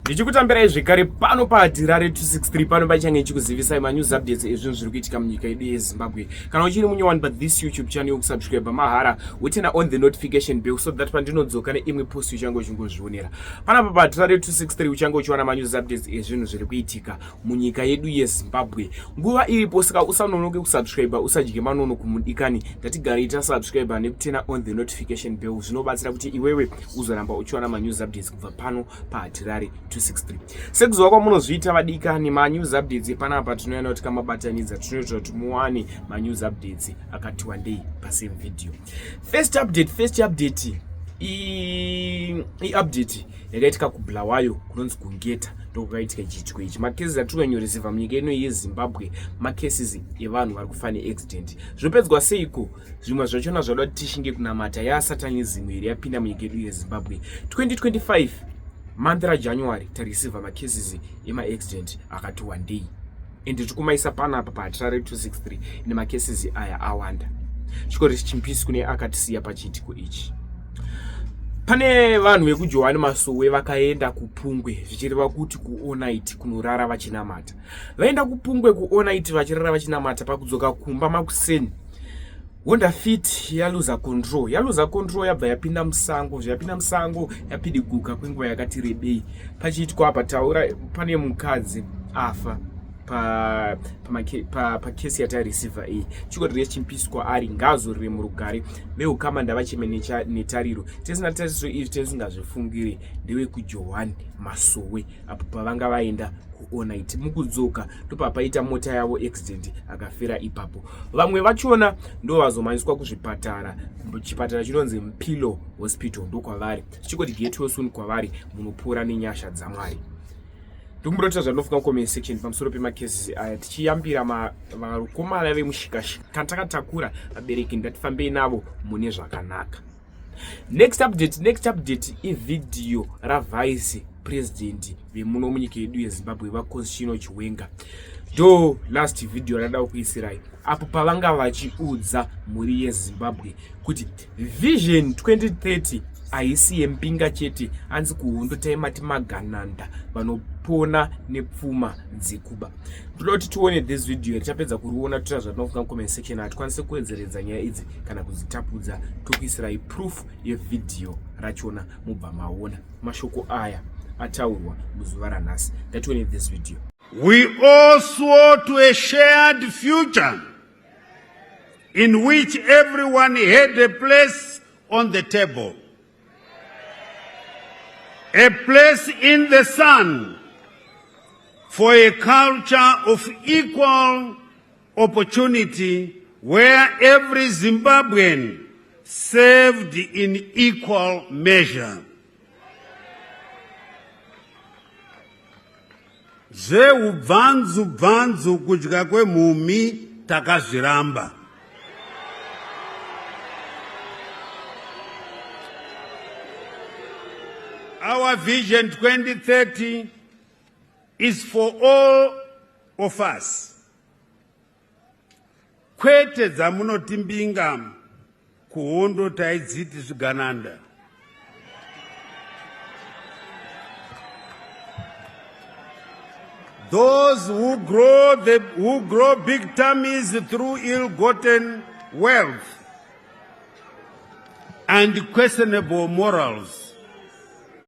Ndichikutambirai zvekare pano paHatirare 263 pano pachange ichikuzivisai manews updates ezvinhu zviri kuitika munyika yedu yeZimbabwe. Kana uchiri munyowani pa this YouTube channel yokusubscribe mahara, woturn on the notification bell so that pandinodzoka neimwe post uchange uchingozvionera. Panapa paHatirare 263 uchange uchiwana manews updates ezvinhu zviri kuitika munyika yedu yeZimbabwe. Nguva iripo saka usanonoke kusubscribe, usadye manono kumudikani. Ndatigare ita subscribe nekuturn on the notification bell, zvinobatsira kuti iwewe uzoramba uchiwana manews updates kubva pano paHatirare 263. Sekuziva kwamunozviita vadikani, manews updates epanapa tinoenda kuti kamabatanidza tinoita kuti muwane manews updates akati wandei pasame video. First update, first update iupdate yakaitika kuBulawayo kunonzi kuNgeta, ndokwakaitika chiitiko ichi. Macases atiri kunyanyoreceiva munyika ino yeZimbabwe macases evanhu vari kufa neaccident. Zvopedzwa seiko? Zvimwe zvachona zvada kuti tishinge kunamata. Yasatanism here yapinda munyika yedu yeZimbabwe? 2025 month raJanuary tareceiva macases emaaccident akati wandei, ende tiri kumaisa panapa paHatirare 263 nemacases aya awanda. Chikoro chimpisi kune akatisiya pachiitiko ichi. Pane vanhu vekuJohani Masowe vakaenda kuPungwe, zvichireva kuti kuonight kunorara vachinamata. Vaenda kuPungwe kuonight vachirara vachinamata, pakudzoka kumba makuseni Honda Fit yaluza control, yaluza control yabva yapinda musango, zvayapinda musango yapidiguka kwenguva yakati rebei. Pachiitwa apa taura pane mukadzi afa pakesi pa, pa, pa yatareceiva iyi. Chikoti rest in peace kwaari, ngaazorore murugare. Veukama ndavacheme netariro, tisina tariro izvi tisingazvifungiri. NdewekuJohani Masowe apo pavanga vaenda kuonight, mukudzoka ndopapaita mota yavo accident, akafira ipapo. Vamwe vachona ndo vazomhanyiswa kuzvipatara, chipatara chinonzi Mpilo Hospital ndokwavari. Chikoti get well soon kwavari, munopora nenyasha dzaMwari. Ndokumbotoita zvandinofunga comment section pamusoro pemacases aya, tichiyambira vakomana vemushikashika. Kana takatakura vabereki, ndatifambei navo mune zvakanaka. Next update, next update ivhidhiyo ravice president vemuno munyika yedu yeZimbabwe vaConstantino Chiwenga. Ndo last video rada kuisirai apo pavanga vachiudza mhuri yeZimbabwe kuti Vision 2030 haisi yembinga chete. Anzi kuhondo taimati magananda vanopona nepfuma dzekuba. Ndoda kuti tione this video, tichapedza kuriona toita zvatinofunga comment section. Hatikwanise kuwedzeredza nyaya idzi kana kudzitapudza, tokuisirai proof yevhidhiyo rachona mubva maona mashoko aya ataurwa muzuva ranhasi. Ngatione this video. We all swore to a shared future in which everyone had a place on the table, a place in the sun for a culture of equal opportunity where every Zimbabwean served in equal measure. Zveubvanzu bvanzu kudya kwemhumhi takazviramba. Our vision 2030 is for all of us. Kwete dzamunoti mbinga kuhondo taidziti zvigananda. Those who grow, the, who grow big tummies through ill-gotten wealth and questionable morals.